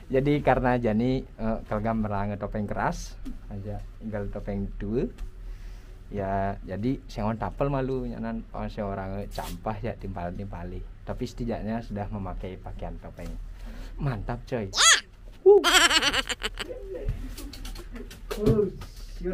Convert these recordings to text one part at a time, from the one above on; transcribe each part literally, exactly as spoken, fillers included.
Jadi karena Jani, eh, kelegam meranga topeng keras, aja gal topeng dua. Ya, jadi sengon tapel malu nyanan, oh, seorang campah ya timpal-timpali. Tapi setidaknya sudah memakai pakaian topeng. Mantap, coy. Wuh. Yo,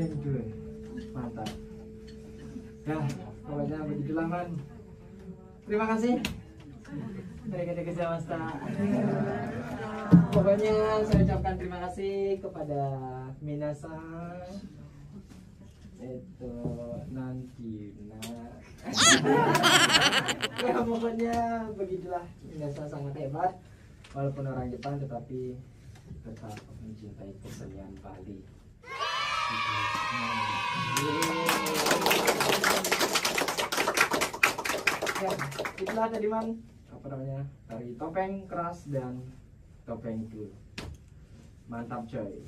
Keren gue. Mantap. Ya, pokoknya begitulah, Man. Terima kasih dari K T K Swasta. Pokoknya saya ucapkan terima kasih kepada minasan. Itu nanti, nah. Ya, pokoknya begitulah, minasan sangat hebat. Walaupun orang Jepang, tetapi tetap mencintai kesenian Bali. Ya, itulah tadi, Man, apa namanya, tari topeng keras dan topeng dulu. Mantap, coy.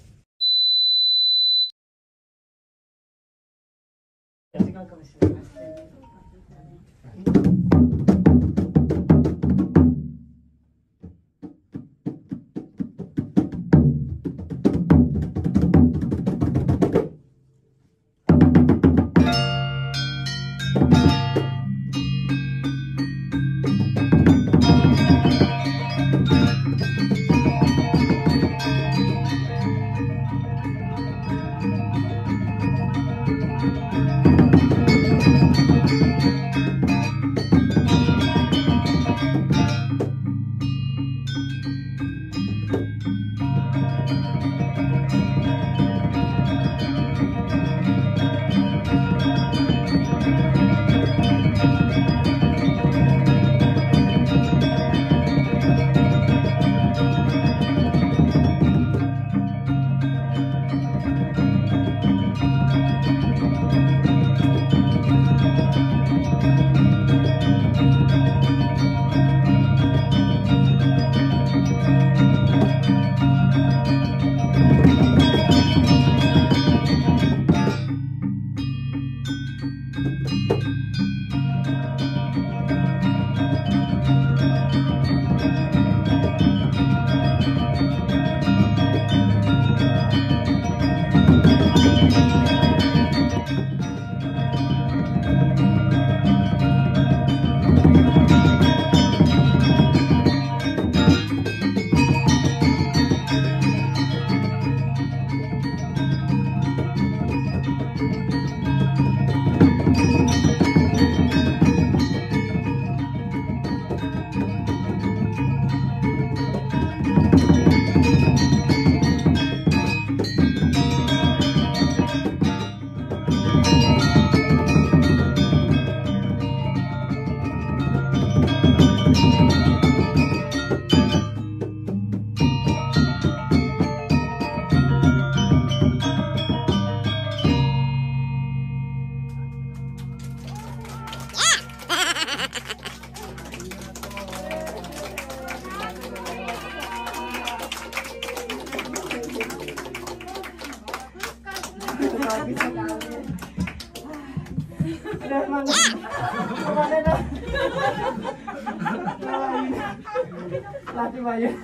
Latih bayar.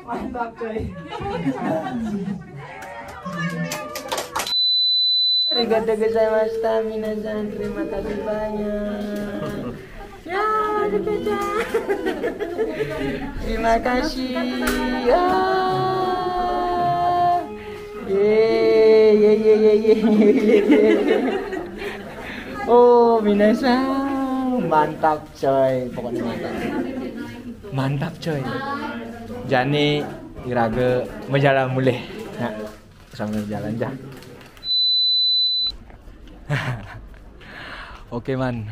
Mantap, coy. Arigatou gozaimashita, minasan. Terima kasih banyak. Ya, ada kacang. Terima kasih. Ya. Ye, ye, ye, ye, ye. Oh, minasan, mantap, coy. Pokoknya mantap. Mantap, coy. Jani iraga majalan mulih. Nah, sambil jalan, jah. Oke, man.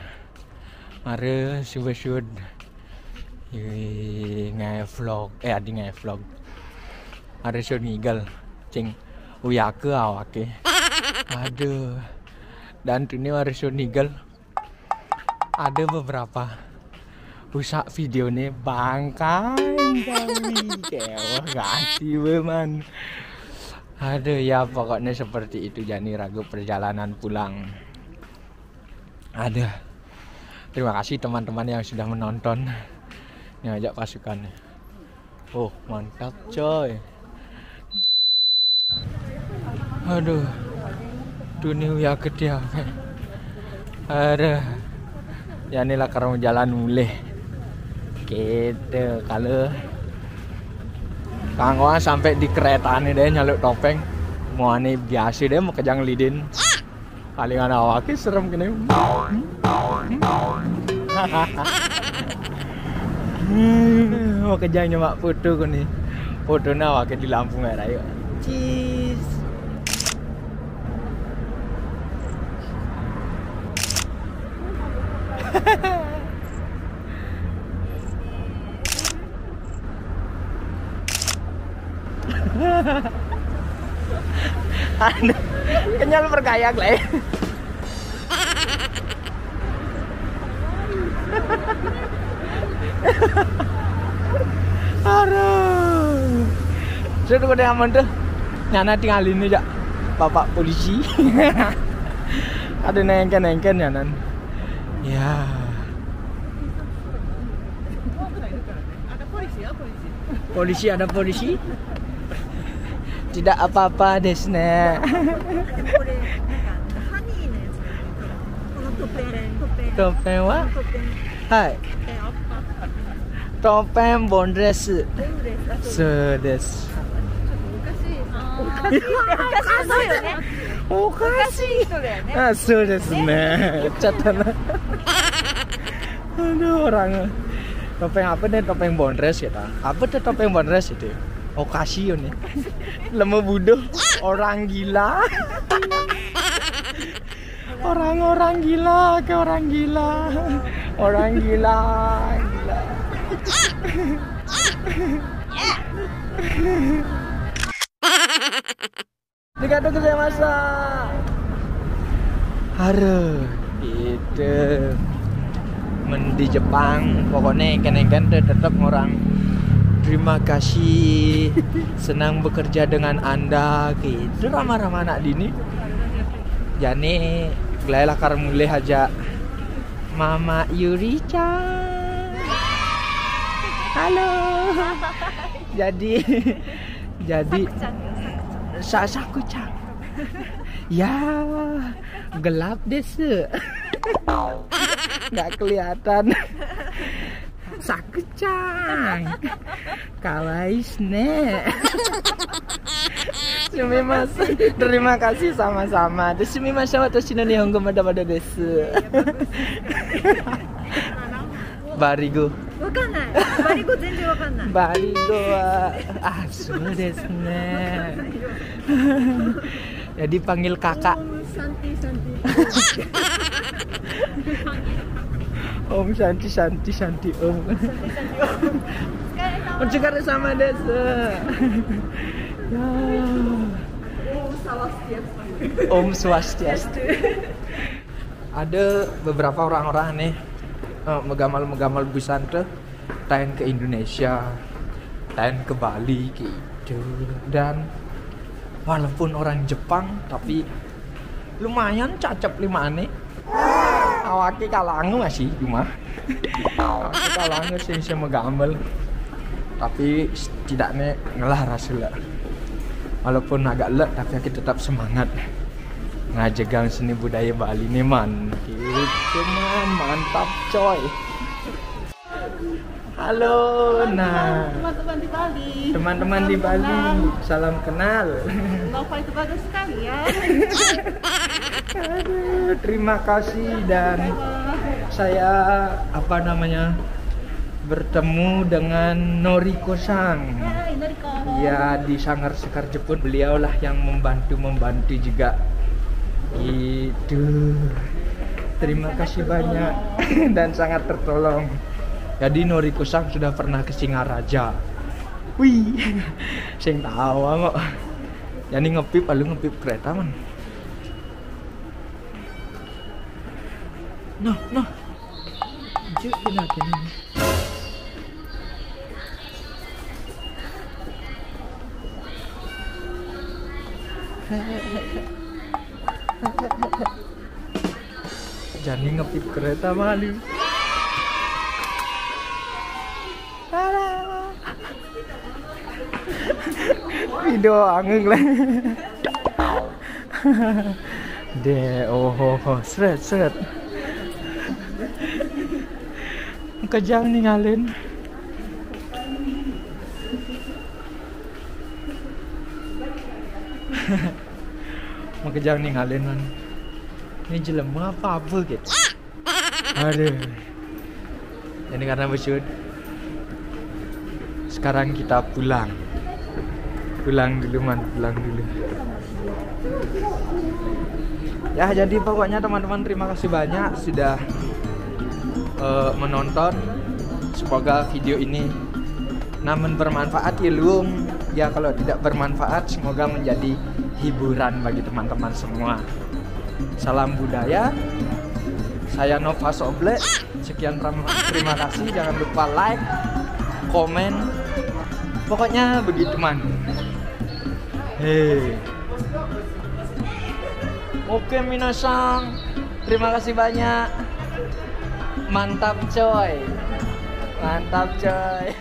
Mara suba sud. Ih, nge-vlog. Eh, adi nge-vlog. Mara sud ngigel. Cing, uyaka awake. Aduh. Dan tuni mara sud ngigel. Ada beberapa rusak video nih, bangkai kami. Kewah kasih, man. Aduh, ya, pokoknya seperti itu, jani ragu perjalanan pulang. Aduh. Terima kasih teman-teman yang sudah menonton. Ini ajak pasukannya. Oh, mantap, coy. Aduh. Dunia ya gede ya. Aduh. Ya, inilah karena jalan mulih. Gitu, kalau kanggoan sampai di kereta nih deh nyaluk topeng. Mau aneh biasa deh, mau kejang lidin. Paling ana awake serem kene. Mau kejang nyemak foto kene. Fotone awake di lampu merah yuk. Cheese. Aduh, kenyal berkayak lah. Aduh. Sudah pada aman tuh. Nyana tinggalin aja. Bapak polisi. Ada nengken-nengken nyanan. Ya. Polisi, ada polisi? Tidak apa-apa desu ne. このトッペン、トッペン。 Topeng wa? トッペン。 Hai. トッペン、 Topeng bonres. そうです。 おかしい。 Okasi. 人だよね。 Ah, そうですね。 Chat na. Aduh, orang. Topeng apa nih? Topeng bonres kita. Apa tuh topeng bonres itu? Okasi ini. Lemah bodoh. Orang gila. Orang-orang gila, ke orang gila. Orang gila. Gila. Arigatou gozaimashita. Haro, gitu. Men di Jepang, pokoknya engken-engken tuh tetap orang terima kasih, senang bekerja dengan Anda, gitu. Ramah-ramah anak dini. Jani, gelailah kar mulih aja. Mama Yuri-chan. Halo. Jadi, jadi Sa-, Saku-chan. Ya, gelap desu. Nggak kelihatan. Saku-chan. Kawai desu ne. Sumimasen. Terima kasih sama-sama. Terus sumimasen, watashi no nihongo mada-mada desu. Barigo. わかんない。バリ語全然わかんない。 Barigo wa, ah, そうですね。 Jadi panggil kakak. オムサンティーサンティー。 Om Shanti Shanti Shanti Om. お疲れ様。 Otsukare sama desu. Ya. オムサワスってやつ。 Om Swastiastu. Ada beberapa orang-orang nih, eh, megamal-megamal busan tuh, taen ke Indonesia, taen ke Bali gitu. Dan walaupun orang Jepang, tapi lumayan cacep lima aneh. Awake kalangu masih cuma. Awake kalangu sing iso magambel. Tapi setidaknya ngelah rasa lah. Walaupun agak lek, tapi aku tetap semangat ngajegang seni budaya Bali nih, man. Gitu, man. Mantap, coy. Halo, nah. Teman-teman di Bali. Teman-teman di Bali, salam kenal. Nova itu bagus sekali ya. Aduh, terima kasih dan saya, apa namanya, bertemu dengan Noriko-sang. Hai, Noriko. Ya, di Sanggar Sekar Jepun, beliaulah yang membantu-membantu juga. Itu. Terima kasih banyak dan sangat tertolong. Jadi Noriko-sang sudah pernah ke Singaraja. Wih, sing tahu kok. Yani ngepip, lalu ngepip kereta, man. Noh, noh. Juk kena kena. Jani ngepip kereta malu. Video angin lah. Deh, oh, oh, oh, seret, seret. Kejang ningalin. Makejang ningalin, man. Ini jelema apa apa gitu. Aduh. Ini karena besut. Sekarang kita pulang. Pulang dulu, man, pulang dulu. Ya, jadi pokoknya teman-teman, terima kasih banyak sudah eh, menonton. Semoga video ini namun bermanfaat ya, Luung. Ya, kalau tidak bermanfaat, semoga menjadi hiburan bagi teman-teman semua. Salam budaya. Saya Nova Soble. Sekian, terima kasih. Jangan lupa like, komen. Pokoknya begitu, man. Hei. Oke, minasang. Terima kasih banyak. Mantap, coy. Mantap, coy.